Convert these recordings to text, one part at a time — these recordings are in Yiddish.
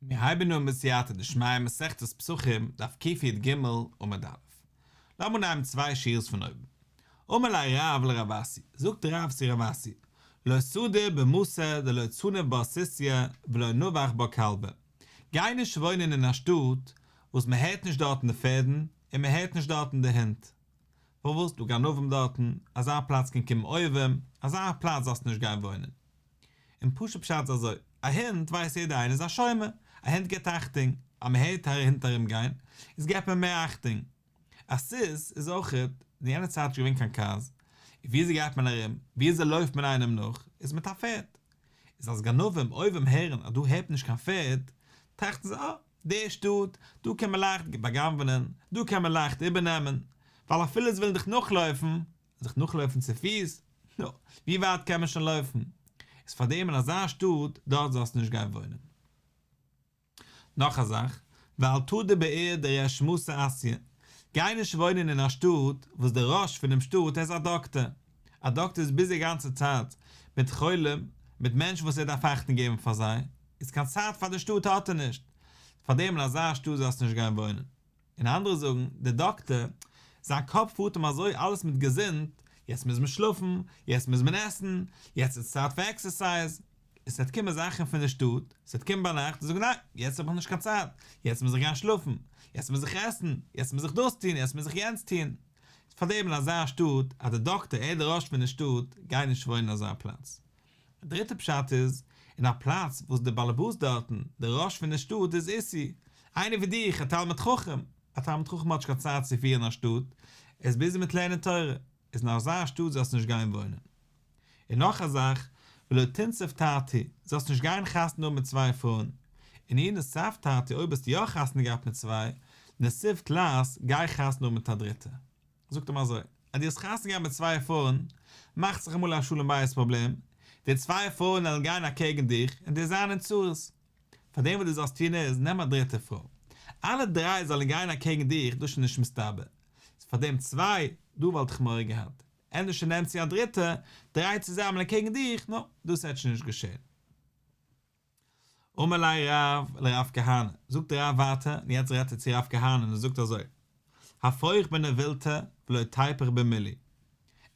מיר הייבן אן בסייעתא דשמיא מסכת פסחים, דף קי"ג, עמוד א'. לאמיר נעמען צוויי שורות פון אויבן. אמר ליה רב לרב אסי, זאגט רב צו רב אסי, לא תדור במתא דלא צניף בה סוסיא ולא נבח בה כלבא, גיי נישט וואוינען אין א שטאט וואס מען הערט נישט דארטן די פערדן און מען הערט נישט דארטן די הינט. פארוואס? דא גנבים דארטן, אזא פלאץ קען קומען אויבים, אזא פלאץ זאלסטו נישט גיין וואוינען. און פשוט פשט איז אזוי, א הונט ווייסט יעדער איינער איז א שומר, א הונט געבט אכטונג, אז מען הערט א הונט ארום גיין, איז געבט מען מער אכטונג. א סוס איז אויכעט, אין יענע צייט נישט געווען קיין קארס, און וויאזוי גייט מען ארום, וויאזוי לויפט מען איינעם נאך, איז מיט א פערד. איז אז גנבים אויבים הערן אז דא הערט מען נישט קיין פערד, טראכטן זיי אה, די שטאט, דא קען מען לייכט בא'גנב'ענען, דא קען מען לייכט איבערנעמען, ווייל אפילו זיי ווילן דיך נאכלויפן, זיך נאכלויפן צופיס? נו, ווי ווייט קען מען שוין לויפן? איז פארדעם אין אזא שטאט, דארט זאלסטו נישט גיין וואוינען. נאך א זאך, ואל תדור בעיר דריש מתא אסיא, גיי נישט וואוינען אין א שטאט וואס דער ראש פונעם שטאט ער איז א דאקטער, א דאקטער איז ביזי גאנצע צייט מיט חולים, מיט מענטשן וואס ער דארף אכטונג געבן פאר זיי, איז קיין צייט פאר די שטאט האט ער נישט, פארדעם אין אזא שטאט זאלסטו נישט גיין וואוינען. און אנדערע זאגן, דער דאקטער, זיין קאפ פארט אים אזוי אלעס מיט געזונט, יעצט מוז מען שלאפן, יעצט מוז מען עסן, יעצט איז צייט פאר עקסערסייז, און ס'וועט קומען זאכן פון די שטאט, ס'וועט קומען ביינאכט און זאגן ניין, יעצט האב איך נישט קיין צייט, יעצט מוז איך גיין שלאפן, יעצט מוז איך עסן, יעצט מוז איך דאס טון, יעצט מוז איך יענץ טון. פארדעם אין אזא שטאט, אז דער דאקטער, ער איז דער ראש פון די שטאט, גיי נישט וואוינען אין אזא פלאץ. די דריטע פשט איז, אין א פלאץ וואס דער באלעבאס דארטן, דער ראש פון די שטאט איז איסי, איינער ווי דיך, א תלמיד חכם, א תלמיד חכם האט נישט קיין צייט צו פירן א שטאט, ער איז ביזי מיט לערנען תורה, איז אין אזא שטאט זאלסטו נישט גיין וואוינען. און נאך א זאך, ולא תנסיב תרתי, זאלסט נישט גיין חתונה האבן מיט צוויי פרויען, און אי נסבת תרתי, אויב האסטו יא חתונה געהאט מיט צוויי, נסיב תלת, גיי חתונה האבן מיט א דריטע. זאגט אים אזוי, אז דו האסט חתונה געהאט מיט צוויי פרויען, מאכט זיך אמאל א שלום בית פראבלעם, די צוויי פרויען וועלן גיין אקעגן דיך און דו'סט זיין אין צרות. פאר דעם וואס דו זאלסט טון איז, נעם א דריטע פרוי. אלע דריי זאלן גיין אקעגן דיך, דאס איז שוין נישט מסתבר. פאר דעם צוויי, דא וואלט איך מורא געהאט. ענדערש נעם צו א דריטע, דריי צוזאמען אקעגן דיך, נו, דאס וועט שוין נישט געשען. אמר ליה רב לרב כהנא, זאגט רב ווייטער, און יעצט רעדט ער צו רב כהנא און ער זאגט אזוי, הפוך בנבילתא ולא תיפוך במילי,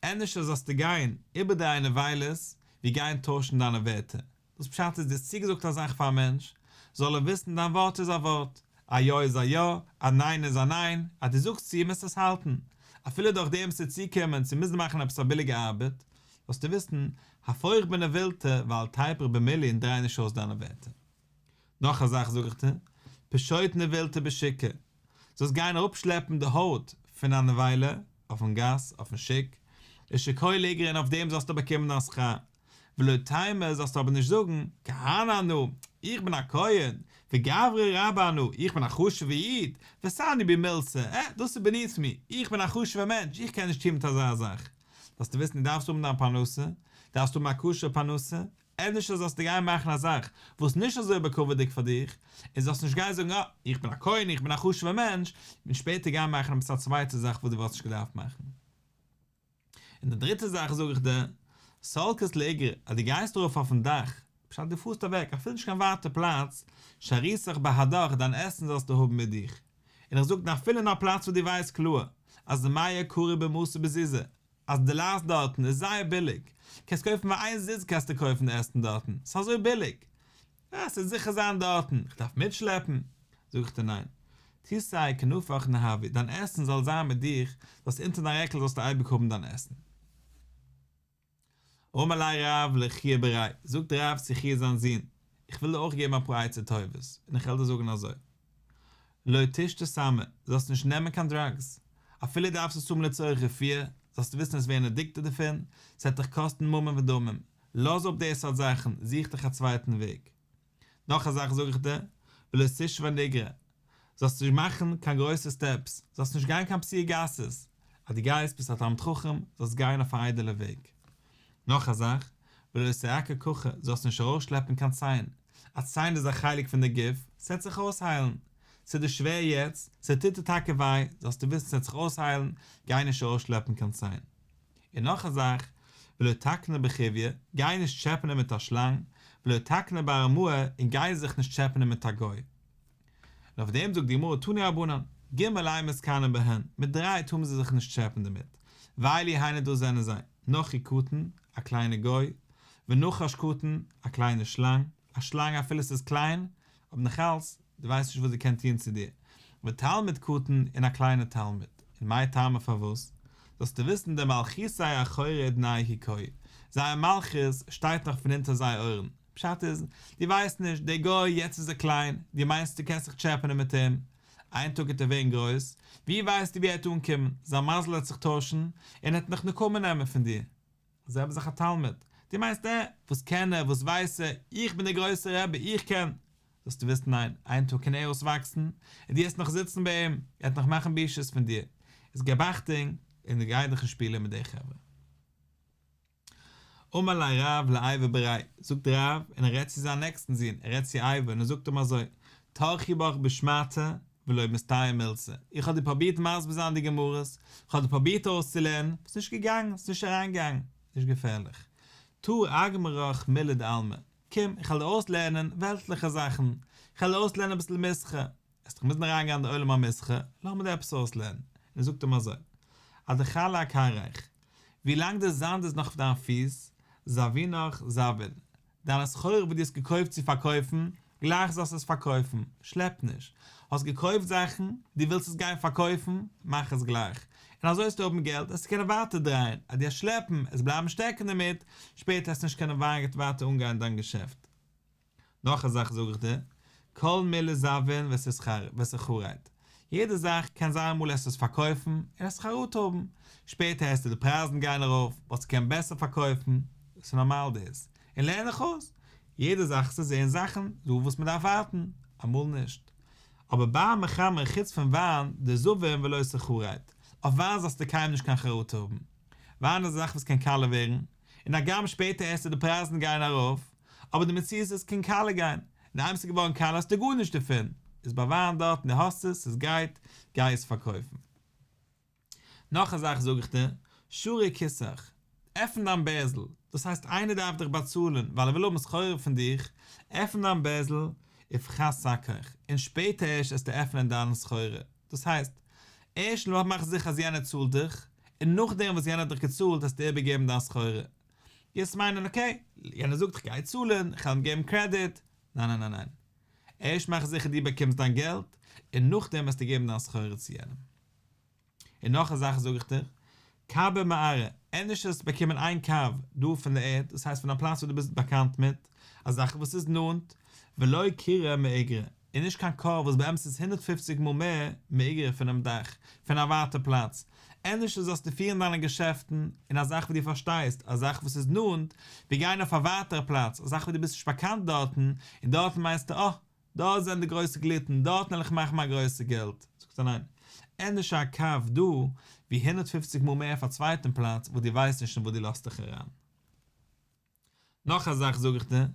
ענדערשער זאלסטו גיין איבערדרייען נבילות ווי גיין טוישן דיינע ווערטער, דאס פשט איז דו האסט צוגעזאגט א זאך פאר א מענטש, זאל ער וויסן דיין ווארט איז א ווארט, א יא איז א יא, א ניין איז א ניין, אז דו זאגסט צו מוזט עס האלטן, אפילו דורך דעם ס'וועט צוקומען צו מוזן מאכן עפעס א ביליגע ארבעט, זאלסטו וויסן, הפוך בנבילתא ואל תיפוך במילי און דריי נישט אויס דיינע ווערטער. נאך א זאך זאג איך דיר, פשוט נבילתא בשוקא, זאלסט גיין אראפשלעפן די הויט פון א נבילה אויפן גאס, אויפן שוק, ושקול איגרא און אויף דעם זאלסטו באקומען דיין שכר, ולא תימא זאלסטו אבער נישט זאגן, כהנא אנא, איך בין א כהן, וגברא רבא אנא, איך בין א חשוב'ע איד, וסני בי מילתא, אה, דאס איז בעניט מיר, איך בין א חשוב'ע מענטש, איך קען נישט טון מיט אזא זאך. זאלסטו וויסן דו דארפסט האבן דיין פרנסה, דארפסט האבן א כשר'ע פרנסה, ענדערש זאלסטו גיין מאכן א זאך וואס נישט אזוי בכבוד'יג פאר דיך, און זאלסט נישט גיין זאגן אה, איך בין א כהן, איך בין א חשוב'ער מענטש, און שפעטער גיין מאכן עפעס א צווייטע זאך וואס דו וואלסט נישט געדארפט מאכן. און די דריטע זאך זאג איך דיר, סלקת לאיגרא, אז דו גייסט ארויף אויפן דאך, פשט דו פארסט אוועק, אפילו נישט קיין ווייטע פלאץ, שריותך בהדך, דיין עסן זאלסטו האבן מיט דיך. און איך זאג דיר אפילו אין א פלאץ וואס דו ווייסט קלאר אז מיא קרי במתא בזוזא, אז די לייז דארטן איז זייער ביליג, קענסט קויפן פאר איין זוז קענסטו קויפן די עסן דארטן, ס'איז אזוי ביליג. אה, ס'וועט זיכער זיין דארטן, איך דארף מיטשלעפן? זאג איך דיר ניין. תותי כנפיך ניהוי, דיין עסן זאל זיין מיט דיך, זאלסט אונטער דיין רעקל זאלסטו אייביג האבן דיין עסן. אמר ליה רב לחייא בריה, זאגט רב צו חייא זיין זון, איך וויל דיר אויך געבן אפאר עצות טובות, און איך וועל דיר זאגן אזוי, לא תשתי סמא, זאלסט נישט נעמען קיין דראגס, אפילו דארפסט עס האבן לצורך רפואה, זאלסטו וויסן וועסט ווערן אדיקטעד דערפון, ס'וועט דיך קאסטן ממון ודמים, לאז אפ די סארט זאכן, זוך דיך א צווייטן וועג. נאך א זאך זאג איך דיר, ולא תשוי איגרא, זאלסט נישט מאכן קיין גרויסע סטעפס, זאלסט נישט גיין קיין פסיעות גסות, אז דו גייסט ביסט א תלמיד חכם, זאלסט גיין אויף א איידעלע וועג. נאך א זאך, ולא תעקר ככא, זאלסט נישט ארויסשלעפן קיין ציין, א ציין איז א חלק פון די גוף, ס'עט זיך אויסהיילן, ס'איז דיר שווער יעצט, ס'טוט דיר טאקע וויי, זאלסטו וויסן ס'עט זיך אויסהיילן, גיי נישט ארויסשלעפן קיין ציין. און נאך א זאך, ולא תקנור בחיויא, גיי נישט טשעפענען מיט א שלאנג, ולא תקני בארמאה, און גיי זיך נישט טשעפענען מיט א גוי. און אויף דעם זאגט די גמרא תנו רבנן, ג' אין מתקנאין בהן, מיט דריי טאר מען זיך נישט טשעפען דערמיט, ואלו הן דאס זענען זיי, נכרי קטן, א קליינע גוי, ונחש קטן, א קליינע שלאנג, א שלאנג אפילו ס'איז קליין, אבער נאכאלץ, דו ווייסט נישט וואס זי קען טוען צו דיר, ותלמיד קטן, און א קליינע תלמיד, און מאי טעמא פארוואס? זאלסטו וויסן דמלכותייהו אחורי אודנייהו קאי, זייער מלכות שטייט נאך פון אונטער זייער אויערן, פשט איז, דו ווייסט נישט, דער גוי, יעצט איז ער קליין, דו מיינסט דו קענסט זיך טשעפענען מיט אים, איין טאג וועט ער ווערן גרויס, ווי ווייסטו ווי ער וועט אנקומען, זיין מזל וועט זיך טוישן, און ער וועט נאך נקמה נעמען פון דיר. זעלבע זאך א תלמיד, דו מיינסט ער, וואס קען ער, וואס ווייס ער, איך בין דער גרויסער רבי, איך קען. זאלסטו וויסן ניין, איין טאג קען ער אויסוואקסן, און דו וועסט נאך זיצן ביי אים, ער וועט נאך מאכן בושות פון דיר. איז געב אכטונג, און גיי דיך נישט שפילען מיט די חברה. אמר ליה רב לאייבו בריה, זאגט רב, און ער רעדט צו זיין נעקסטן זון, ער רעדט צו אייבו און ער זאגט אים אזוי, טרחי בך בשמעתא ולא מסתייע מילתא, איך האב דיר פרובירט מסביר זיין די גמרות, איך האב דיר פרובירט אויסצולערנען, ס'איז נישט געגאנגען, ס'איז נישט אריינגעגאנגען, נישט געפערליך. תא אגמרך מילי דעלמא, קום, איך וועל דיר אויסלערנען וועלטליכע זאכן, איך וועל דיר אויסלערנען אביסל מסחר, וועסט דאך מוזן אריינגיין אין די עולם המסחר, לאמיר דיר עפעס אויסלערנען. און ער זאגט אים אזוי, אדכלי אכרעיך, ווי לאנג די זאמד איז נאך אויף דיין פיס, זבינך זבין, דיינע סחורה וואס דו האסט געקויפט צו פארקויפן, גלייך זאלסטו עס פארקויפן, שלעפ נישט. האסט געקויפט זאכן, דו ווילסט עס גיין פארקויפן, מאך עס גלייך. און אזוי וועסטו האבן געלט עס צו קענען ווייטער דרייען, אז דו וועסט שלעפן, עס בלייבן שטעקן דערמיט, שפעטער וועסטו נישט קענען ווייטער אנגיין דיין געשעפט. נאך א זאך זאג איך דיר, כל מילי זבין ותחרט, יעדע זאך קען זיין אמאל עסטו עס פארקויפן און עסט חרטה האבן, שפעטער העסטו די פרייזן גיין ארויף, וואלסטו קענען בעסער פארקויפן, ס'איז נארמאל דאס, און לערן דיך אויס, יעדע זאך עסטו זען זאכן דא וואס מ'דארף ווארטן, אמאל נישט. אבער בר מחמרא חוץ פון וויין, דזבין ולא תחרט, אויף וויין זאלסטו קיינמאל נישט קיין חרטה האבן, וויין איז א זאך וואס קען קאלע ווערן, און הגם שפעטער העסטו די פרייזן גייען ארויף, אבער די מציאות איז ס'קען קאלע גיין, און איינמאל ס'איז געווארן קאלע האסטו גארנישט דערפון, איז ביי וויין דארטן דו האסט עס, ס'איז גרייט, גיי עס פארקויפן. נאך א זאך זאג איך דיר, שרי כיסך, עפן דיין בערזל, דאס הייסט איינער דארף דיך באצאלן ווייל ער וויל האבן סחורה פון דיך, עפן דיין בערזל, ופחת שקך, און שפעטער ערשט עסטו עפענען דיין סחורה, דאס הייסט, ערשט מאך זיכער אז יענער צאלט דיך, און נאכדעם וואס יענער האט דיך געצאלט עסטו איבערגעבן דיין סחורה. גייסט מיינען אקעי, יענער זאגט איך גיי צאלן, איך וועל אים געבן קרעדיט, ניין ניין ניין ניין, ערשט מאך זיכער דו באקומסט דיין געלט, און נאכדעם וועסטו געבן דיין סחורה צו יענעם. און נאך א זאך זאג איך דיר, קבא מארעא, ענדערש זאלסטו באקומען איין קב דא פון די ערד, דאס הייסט פון א פלאץ וואס דו ביסט באקאנט מיט, א זאך וואס איז נאנט, ולא כורא מאיגרא, און נישט קיין כור וואס באמת איז 150 מאל מער מאיגרא פונעם דאך, פון א ווייטע פלאץ. ענדערש זאלסטו פירן דיינע געשעפטן אין א זאך וואס דו פארשטייסט, א זאך וואס איז נאנט, ווי גיין אויף א ווייטערע פלאץ, א זאך וואס דו ביסט נישט באקאנט דארטן, און דארטן מיינסטו אה, דארט זענען די גרויסע גליקן, דארטן וועל איך מאכן מיין גרויסע געלט. זאגט ער ניין, ענדערש א קב דא, ווי 150 מאל מער אויף א צווייטן פלאץ וואס דו ווייסט נישט אין וואס דו לאזט דיך אריין. נאך א זאך זאג איך דיר,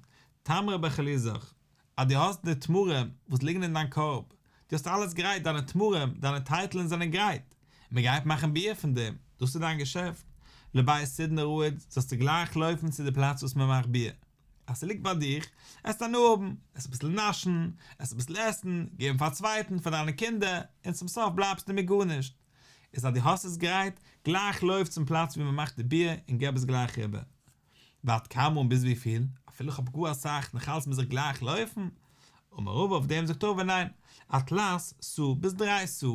תמרי בחלוזך, אז דו האסט די תמרים וואס ליגן אין דיין קארב, דו האסט אלעס גרייט, דיינע תמרים, דיינע טייטלען זענען גרייט, מען גייט מאכן ביר פון דעם, דאס איז דיין געשעפט, לבי סודנא רהיט, זאלסטו גלייך לויפן צו די פלאץ וואס מען מאכט ביר, אז ס'ליגט ביי דיך, עסט הנאה האבן, עסט אביסל נאשן, עסט אביסל עסן, געבן פאר א צווייטן, פאר דיינע קינדער, און צום סוף בלייבסטו מיט גארנישט. איז אז דו האסט עס גרייט, גלייך לויף צום פלאץ וואו מען מאכט די ביר און געב עס גלייך איבער. ועד כמה און ביז וויפיל? אפילו איך האב גאר אסאך, נאכאלץ מוז איך גלייך לויפן? אמר רבא אויף דעם זאגט רבא ניין, עד תלת סאה ביז דריי סאה,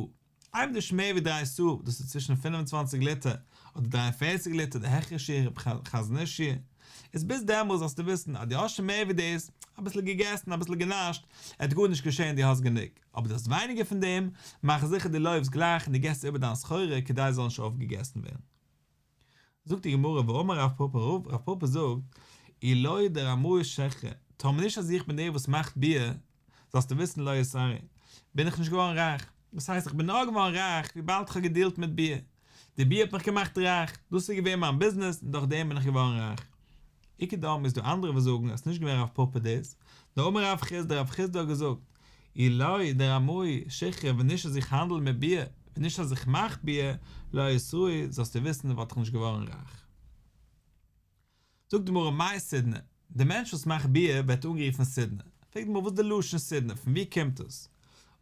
אויב נישט מער ווי דריי סאה, דאס איז צווישן 25 ליטער אדער 43 ליטער די העכערע שיעור חזון איש שיעור, איז ביז דעמאלס זאלסטו וויסן אז דו האסט שוין מער ווי דאס, אביסל געגעסן אביסל גענאשט, עט גארנישט געשען דו האסט גענוג, אבער דו האסט ווייניגער פון דעם, מאך זיכער דו לויפסט גלייך און דו געסט איבער דיין סחורה כדי עס זאל נישט אויפגעגעסן ווערן. זאגט די גמרא ואמר רב פפא, רב פפא זאגט, אי לא דרמאי שיכרא, טאמער נישט אז איך בין דער וואס מאכט ביר, זאלסטו וויסן לא אתערי, בין איך נישט געווארן רייך, דאס הייסט איך בין נאר געווארן רייך וויבאלד איך האב געדילט מיט ביר, די ביר האט מיך געמאכט רייך, דאס איז געווען מיין ביזנעס און דורך דעם בין איך געווארן רייך. איכא דאמרי איז דא אנדערע וואס זאגן אז ס'נישט געווען רב פפא דאס, נאר אמר רב חסדא, רב חסדא האט געזאגט, אי לא דרמאי שיכרא ווען נישט אז איך האנדל מיט ביר, ווען נישט אז איך מאך ביר, לא אתערי, זאלסטו וויסן וואלט איך נישט געווארן רייך. זאגט די גמרא מאי סודנא? דער מענטש וואס מאכט ביר ווערט אנגערופן סודנא. פרעגט די גמרא וואס איז די לשון סודנא, פון וואו קומט עס?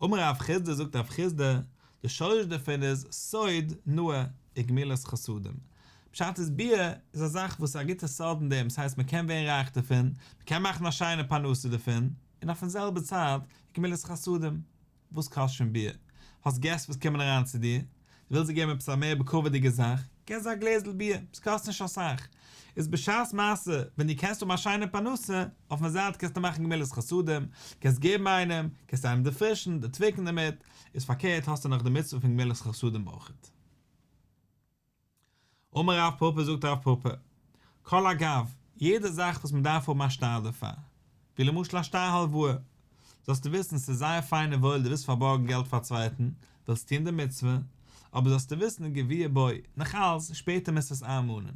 אמר רב חסדא זאגט רב חסדא, די שורש דערפון איז סוד נאה וגמילות חסדים. פשט איז ביר איז א זאך וואס איז א גוטע סוד אין דעם, ס'הייסט מ'קען ווערן רייך דערפון, מ'קען מאכן א שיינע פרנסה דערפון, און אויפן זעלבע צייט גמילות חסדים. וואס קאסט שוין ביר? האסט געסט וואס קומען אריין צו דיר, דו ווילסט זיי געבן עפעס א מער בכבוד'יגע זאך, געב זיי א גלעזל ביר, עס קאסט נישט אסאך. איז בשעת מעשה ווען דו קענסט האבן א שיינע פרנסה, אויפן זייט קענסטו מאכן גמילות חסדים, קענסט געבן איינעם, קענסט איינעם דערפרישן, דערקוויקן דערמיט, איז פארקערט האסטו נאך די מצוה פון גמילות חסדים אויכעט. אמר רב פפא זאגט רב פפא, כל אגב, יעדע זאך וואס מען דארף האבן א שטר דערפאר, ווי למשל א שטר הלוואה, זאלסטו וויסן ס'איז זייער פיין און וואויל דו ווילסט פארבארגן געלט פאר א צווייטן, ווילסט טון די מצוה, אבער זאלסטו וויסן גביה בעי, נאכאלס, שפעטער מוזטו עס איינמאנען.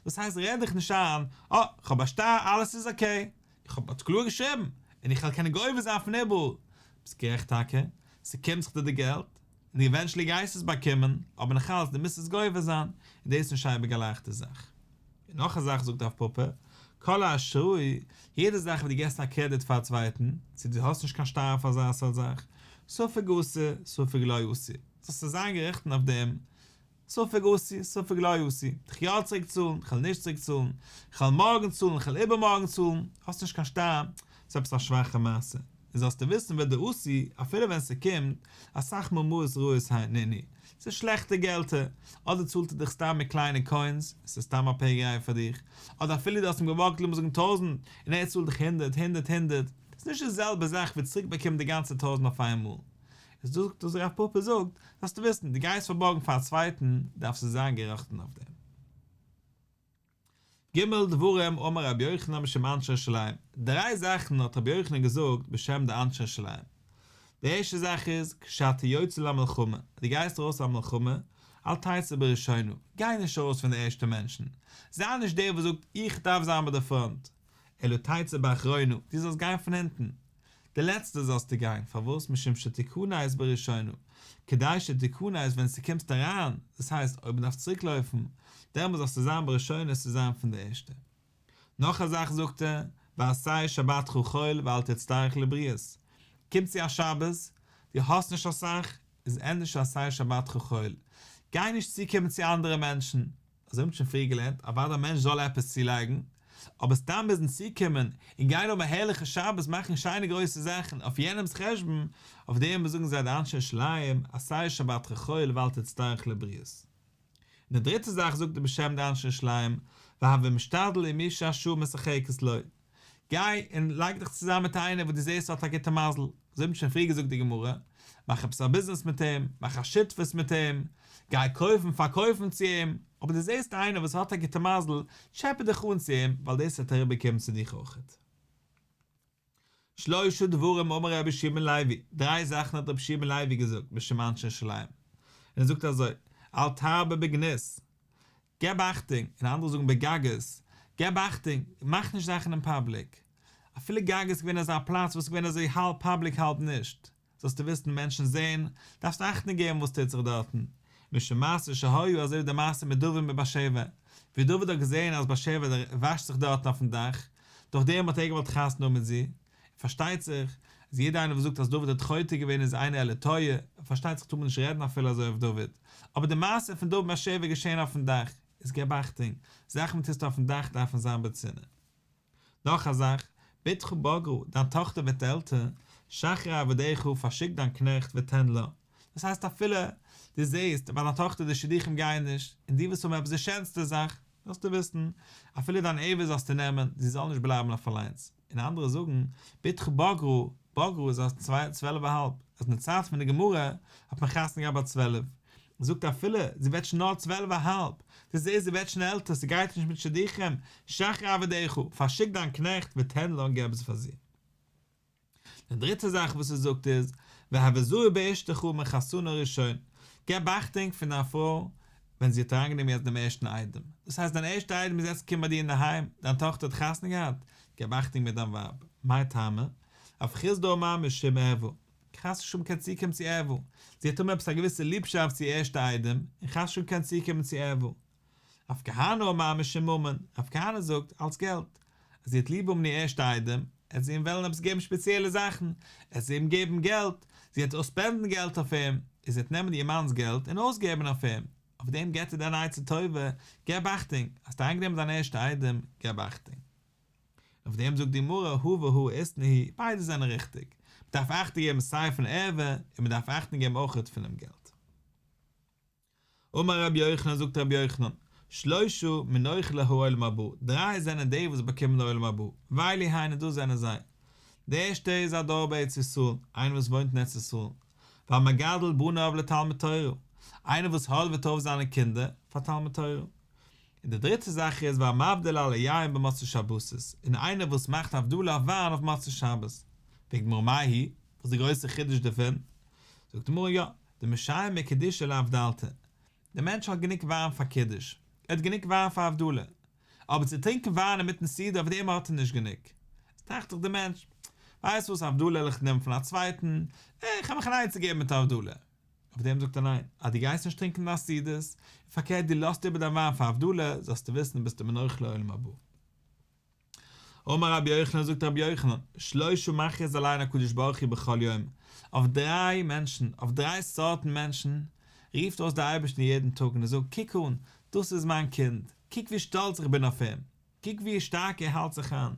דאס הייסט רעד דיך נישט איין, אה, כ'האב א שטר, אלעס איז אקעי, איך האב קלאר געשריבן, און איך וועל קענען גובה זיין פון איבעראל. ביסט גערעכט טאקע, ס'קומט זיך דיר די געלט, און עווענטשעלי גייסטו עס באקומען, אבער נאכאלץ דו מוזט עס גובה זיין, און דאס איז נישט אייביג א לייכטע זאך. און נאך א זאך זאגט רב פפא, כל אשראי, יעדע זאך וואס דו געסט א קרעדיט פאר א צווייטן, צו דו האסט נישט קיין שטר אויף אזא סארט זאך, ספק אתי, ספק לא אתי, זאלסטו זיין געראכטן אויף דעם, ספק אתי, ספק לא אתי, איך יא צוריק צאלן, כ'על נישט צוריק צאלן, כ'על מארגן צאלן, כ'על איבערמארגן צאלן, האסט נישט קיין שטר, ס'איז עפעס א שוואכע מעשה, און זאלסטו וויסן ודאתי, אפילו ווען ס'קומט, אסאך מאל מעות רעות נינהו, ס'איז שלעכטע געלטער, אדער צאלט ער דיך סתם מיט קליינע קוינס, ס'איז סתם א פעגעריי פאר דיך, אדער אפילו דו האסט אים געבארגט לאמיר זאגן טויזענט, און ער צאלט דיך הונדערט, הונדערט, הונדערט, ס'איז נישט די זעלבע זאך ווי צוריק באקומען די גאנצע טויזענט אויף איינמאל. איז דאס זאגט דאס רב פפא זאגט, זאלסטו וויסן, דו גייסט פארבארגן פאר א צווייטן, דארפסטו זיין געראכטן אויף דעם. ג' דברים אמר רבי יוחנן בשם אנשי ירושלים, דריי זאכן האט רבי יוחנן געזאגט בשם די אנשי ירושלים. די ערשטע זאך איז, כשאתה יוצא למלחמה, דו גייסט ארויס א מלחמה, אל תצא בראשונה, גיי נישט ארויס פון די ערשטע מענטשן, זיי נישט דער וואס זאגט איך דארף זיין ביי די פראנט, אלא תצא באחרונה, דו זאלסט גיין פון הינטן, די לעצטע זאלסטו גיין, פארוואס? משום שתכנס בראשונה, כדי שתכנס ווען ס'קומסט אריין, דאס הייסט אויב מ'דארף צוריק לויפן, דעמאלס זאלסטו זיין בראשונה צו זיין פון די ערשטע. נאך א זאך זאגט ער, ועשה שבתך חול ואל תצטרך לבריות, קומט צו א שבת, דו האסט נישט אסאך, איז ענדערש עשה שבתך חול, גיי נישט צוקומען צו אנדערע מענטשן, אזוי האט מען שוין פריער געלערנט, אוודאי א מענטש זאל עפעס צולייגן, אבער סתם מוזן צוקומען און גיין האבן א הערליכע שבת מאכן שיינע גרויסע זאכן אויף יענעמ'ס חשבון, אויף דעם זאגן זיי די אנשי ירושלים, עשה שבתך חול ואל תצטרך לבריות. און די דריטע זאך זאגט ער בשם די אנשי ירושלים, והוי משתדל עם מי שהשעה משחקת לו, גיי און לייג דיך צוזאם מיט איינער וואס דו זעסט האט א גוטע מזל, אזוי האט שוין פריער געזאגט די גמרא, מאך עפעס א ביזנעס מיט אים, מאך א שותפות מיט אים, גיי קויפן פארקויפן צו אים, אבער דו זעסט איינער וואס האט א גוטע מזל, טשעפע דיך אן צו אים, ווייל דאס וועט אריבער קומען צו דיך אויכעט. שלשה דברים אמר רבי יהושע בן לוי, דריי זאכן האט רבי יהושע בן לוי געזאגט בשם אנשי ירושלים, און ער זאגט אזוי, אל תרבה בגנות, געב אכטונג, און אנדערע זאגן בגגות, געב אכטונג, מאך נישט זאכן אין פאבליק. אפילו גגות איז געווען אזא פלאץ וואס איז געווען אזוי האלב פאבליק האלב נישט, זאלסטו וויסן מענטשן זעהן, דארפסט אכטונג געבן וואס טוט זיך דארטן. משום מעשה שהיה אזוי ווי די מעשה מיט דוד מיט בת שבע, ווי דוד האט געזעהן אז בת שבע וואשט זיך דארטן אויפן דאך, דורך דעם האט ער געוואלט חתונה האבן מיט זי, און פארשטייט זיך אז יעדער איינער וואס זאגט אז דוד האט חוטא געווען איז אינו אלא טועה, און פארשטייט זיך טאר מען נישט רעדן אפילו אזוי אויף דוד, אבער די מעשה פון דוד בת שבע איז געשען אויפן דאך, איז געב אכטונג, זאכן וואס טוסטו אויפן דאך דארפן זיין בצנעה. נאך א זאך, בתך בגרה, דיין טאכטער ווערט עלטער, שחרר עבדך, פארשיק דיין קנעכט ותן לה, דאס הייסט אפילו דו זעסט ביי דיין טאכטער די שידוכים גייען נישט, און דו ווילסט האבן עפעס די שענסטע זאך, זאלסטו וויסן, אפילו דיין עבד זאלסטו נעמען, זי זאל נישט בלייבן אויף אליינס. און אנדערע זאגן, בתך בגרה, בגרה איז אז צוועלף א האלב, אז אין די צייט פון די גמרא האט מען חתונה געהאט ביי צוועלף, זאגט אפילו זי ווערט שוין נאר צוועלף א האלב, דו זעסט זי ווערט שוין עלטער, ס'גייט נישט מיט שידוכים, שחרר עבדך, פארשיק דיין קנעכט ותן לה און געב עס פאר זי. די דריטע זאך וואס ער זאגט איז, והוי זהיר באשתך מחתנה הראשון, געב אכטונג פון דיין פרוי ווען זי האט אריינגענומען יעצט דעם ערשטן איידעם, דאס הייסט דיין ערשטע איידעם איז יעצט געקומען ביי דיר אינדערהיים, דיין טאכטער האט חתונה געהאט, געב אכטונג מיט דיין ווייב, מאי טעמא? רב חסדא אמר משום ערווה, חס ושלום קען צוקומען צו ערווה, זי וועט האבן עפעס א געוויסע ליבשאפט צו איר ערשטע איידעם, און חס ושלום קען צוקומען צו ערווה. רב כהנא אמר משום ממון, רב כהנא זאגט, אלס געלט. אז זי וועט ליב האבן איר ערשטע איידעם, עט זי אים וועלן עפעס געבן שפעציעלע זאכן, עט זי אים געבן געלט, זי וועט אויספענדן געלט אויף אים, און זי וועט נעמען איר מאנ'ס געלט און אויסגעבן אויף אים, אויף דעם געבט ער דיר אן עצה טובה, געב אכטונג, האסט אריינגענומען דיין ערשטע איידעם, געב אכטונג. אויף דעם זאגט די גמרא הא והא איתנהו, ביידע זענען ריכטיג, מען דארף אכטונג געבן סיי פון ערווה און מען דארף אכטונג געבן אויכעט פונעם געלט. אמר רבי יוחנן זאגט רבי יוחנן, שלשה מנוחלי העולם הבא, דריי זענען די וואס באקומען די עולם הבא, ואלו הן און דאס זענען זיי, די ערשטע איז הדר בארץ ישראל, איינער וואס וואוינט אין ארץ ישראל, והמגדל בניו לתלמוד תורה, איינער וואס האדעוועט אויף זיינע קינדער פאר תלמוד תורה, און די דריטע זאך איז והמבדיל על היין במוצאי שבתות, און איינער וואס מאכט הבדלה אויף וויין אויף מוצאי שבת. פרעגט די גמרא מאי היא, וואס איז די גרויסע חידוש דערפון? זאגט די גמרא יא, דמשייר מקידושא לאבדלתא, דער מענטש האט גענוג וויין פאר קידוש, ער האט גענוג וויין פאר הבדלה, אבער צו טרינקען וויין אינמיטן סעודה אויף דעם האט ער נישט גענוג. עס טראכט זיך דער מענטש, ווייסט וואס הבדלה וועל איך נעמען פון א צווייטן, איך וועל מיך אן עצה געבן מיט הבדלה. אויף דעם זאגט ער ניין, אז דו גייסט נישט טרינקען דיין סעודות, און פארקערט דו לאזט איבער דיין וויין פאר הבדלה, זאלסטו וויסן ביסטו מנוחלי עולם הבא. אמר רבי יוחנן זאגט רבי יוחנן, שלשה מכריז עליהן הקדוש ברוך הוא בכל יום, אויף דריי מענטשן, אויף דריי סארטן מענטשן, רופט אויס דער אייבערשטער יעדן טאג און ער זאגט, קוק אן, דאס איז מיין קינד, קוק ווי שטאלץ איך בין אויף אים, קוק ווי שטארק ער האלט זיך איין.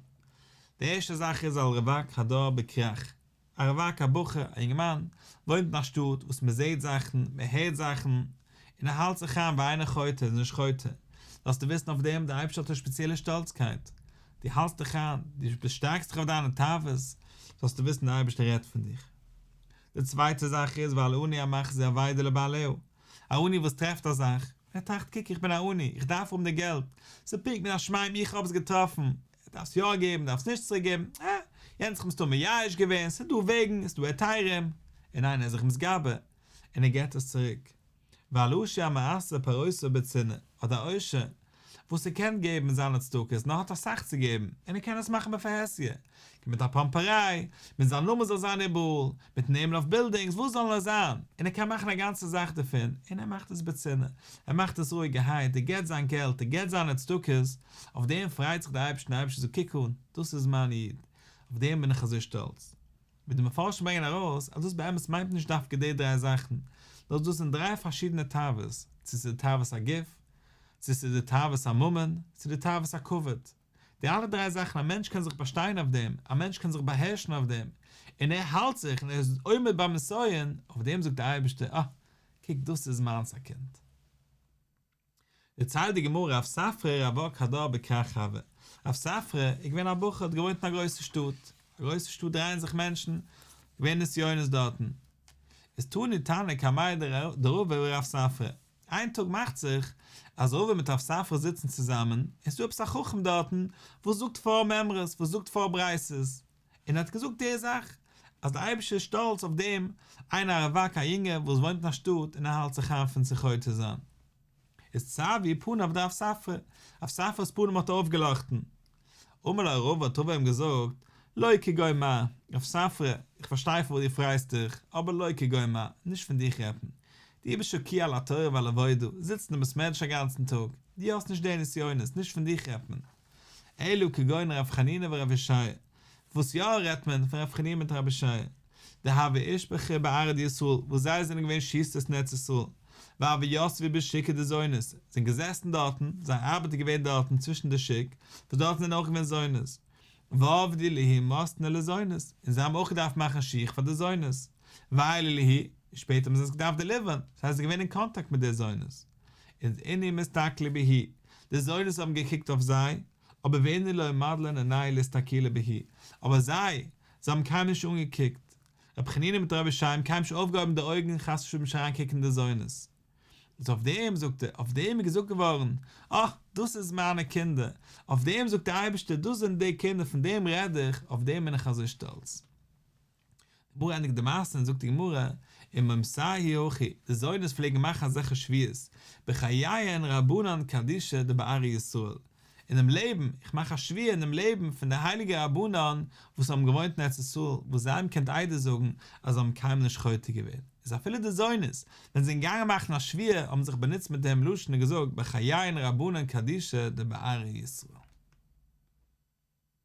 די ערשטע זאך איז על רווק הדר בכרך, א רווק א בחור, א יונגערמאן, וואוינט אין א שטאט וואס מען זעט זאכן, מען הערט זאכן, און ער האלט זיך איין ואינו חוטא, איז נישט חוטא, זאלסטו וויסן אויף דעם, דער אייבערשטער האט א שפעציעלע שטאלצקייט, דו האלטסט דיך איין, דו שטארקסט דיך אויף דיינע תאוות, זאלסטו וויסן דער אייבערשטער רעדט פון דיך. די צווייטע זאך איז ועל עני המחזיר אבידה לבעליה, א עני וואס טרעפט א זאך, ער טראכט קוק איך בין א עני, איך דארף האבן די געלט, ס'איז פונקט מן השמים איך האב עס געטראפן, דארפסט יא געבן דארפסט נישט צוריק געבן, אה, יענער האט זיך מסתמא מייאש געווען, ס'איז דא וועגן, ס'איז דא היתרים, און ניין ער איז זיך מתגבר, און ער געבט עס צוריק. ועל עשיר המעשר פירותיו בצנעה, אדער א עושר, וואס ער קען געבן זיינע צדקות און ער האט אסאך צו געבן, און ער קען עס מאכן בפרהסיא, מיט א פאמפעריי, מיט זיין נאמען זאל זיין איבעראל, מיט נעמען אויף בילדינגס, וואס זאל נאר זיין, און ער קען מאכן א גאנצע זאך דערפון, און ער מאכט עס בצנעה, ער מאכט עס רואיגערהייט, ער געבט זיין געלט, ער געבט זיינע צדקות, אויף דעם פרייט זיך דער אייבערשטער, דער אייבערשטער זאגט קוק אן, דאס איז מיין איד, אויף דעם בין איך אזוי שטאלץ. ווי די מפרשים ברענגען ארויס, אז דאס באמת מיינט נישט דווקא די דריי זאכן, נאר דאס זענען דריי פארשידענע תאוות, צו ס'איז די תאוות הגוף, צו ס'איז די תאוות הממון, צו די תאוות הכבוד. די אלע דריי זאכן, א מענטש קען זיך באשטיין אויף דעם, א מענטש קען זיך באהערשן אויף דעם, און ער האלט זיך און ער איז עומד בנסיון, אויף דעם זאגט דער אייבערשטער, אה, קוק דאס איז מיינס א קינד. דערציילט די גמרא רב ספרא רווק הדר בכרך הוה, רב ספרא איז געווען א בחור האט געוואוינט אין א גרויסע שטאט, א גרויסע שטאט דרייען זיך מענטשן, געווען נסיונות דארטן, איז תני תנא קמיה דרבא ורב ספרא, איין טאג מאכט זיך אז רבא מיט רב ספרא זיצן צוזאמען, און ס'דא עפעס א חכם דארטן וואס זאגט פאר מימרות, וואס זאגט פאר ברייתות, און ער האט געזאגט די זאך, אז דער אייבערשטער איז שטאלץ אויף דעם איינער א רווק א יונגער וואס וואוינט אין א שטאט און ער האלט זיך איין פון צו חוטא זיין. איז צהבו פניו דרב ספרא, רב ספרא'ס פנים האט אויפגעלאכטן. אמר ליה רבא האט רבא אים געזאגט, לא כגון מר, רב ספרא, איך פארשטיי פארוואס דו פרייסט דיך, אבער לא כגון מר, נישט פון דיך רעדט מען. דו ביסט שקוע על התורה ועל העבודה, זיצט אין בית מדרש א גאנצן טאג, דו האסט נישט די נסיונות, נישט פון דיך רעדט מען. אלא כגון רב חנינא ורב אושעיא, וואס יא רעדט מען פון רב חנינא מיט רב אושעיא, דהוו אושכפי בארעא דישראל, וואס זיי זענען געווען שוסטערס אין ארץ ישראל, והוו יתבי בשוקא דזונות, זענען געזעסן דארטן, זייער ארבעט איז געווען דארטן צווישן די שוק, וואס דארטן זענען אויך געווען זונות, ועבדי להו מתני לזונות, און זיי האבן אויך געדארפט מאכן שיך פאר די זונות, ועיילי להו, און שפעטער האבן זיי עס געדארפט דעליווערן, דאס הייסט זיי זענען געווען אין קאנטאקט מיט די זונות. איז אינהו מסתכלי בהו, די זונות האבן געקוקט אויף זיי, אבער ואינהו לא מדלן עינייהו לאסתכולי בהו, אבער זיי, זיי האבן קיינמאל נישט אנגעקוקט, רבי חנינא מיט רבי אושעיא האבן קיינמאל נישט אויפגעהויבן די אויגן חס ושלום נישט אריינקוקן אין די זונות. איז אויף דעם זאגט ער, אויף דעם איז געזאגט געווארן, אה, דאס איז מיינע קינדער, אויף דעם זאגט דער אייבערשטער, דאס זענען די קינדער, פון דעם רעד איך, אויף דעם בין איך אזוי שטאלץ. די גמרא ענדיגט די מעשה און זאגט די גמרא, וממתייהו הכי, די זונות פלעגן מאכן אזעלכע שבועות, בחייהון רבנן קדישי דבארעא ישראל, אינעם לעבן, איך מאך א שבועה אינעם לעבן פון די הייליגע רבנן וואס האבן געוואוינט אין ארץ ישראל, וואס זיי האבן געקענט עדות זאגן אז זיי האבן קיינמאל נישט חוטא געווען, איז אפילו די זונות, ווען זיי זענען געגאנגען מאכן א שבועה, האבן זיך באנוצט מיט דעם לשון און געזאגט בחייהון רבנן קדישי דבארעא ישראל.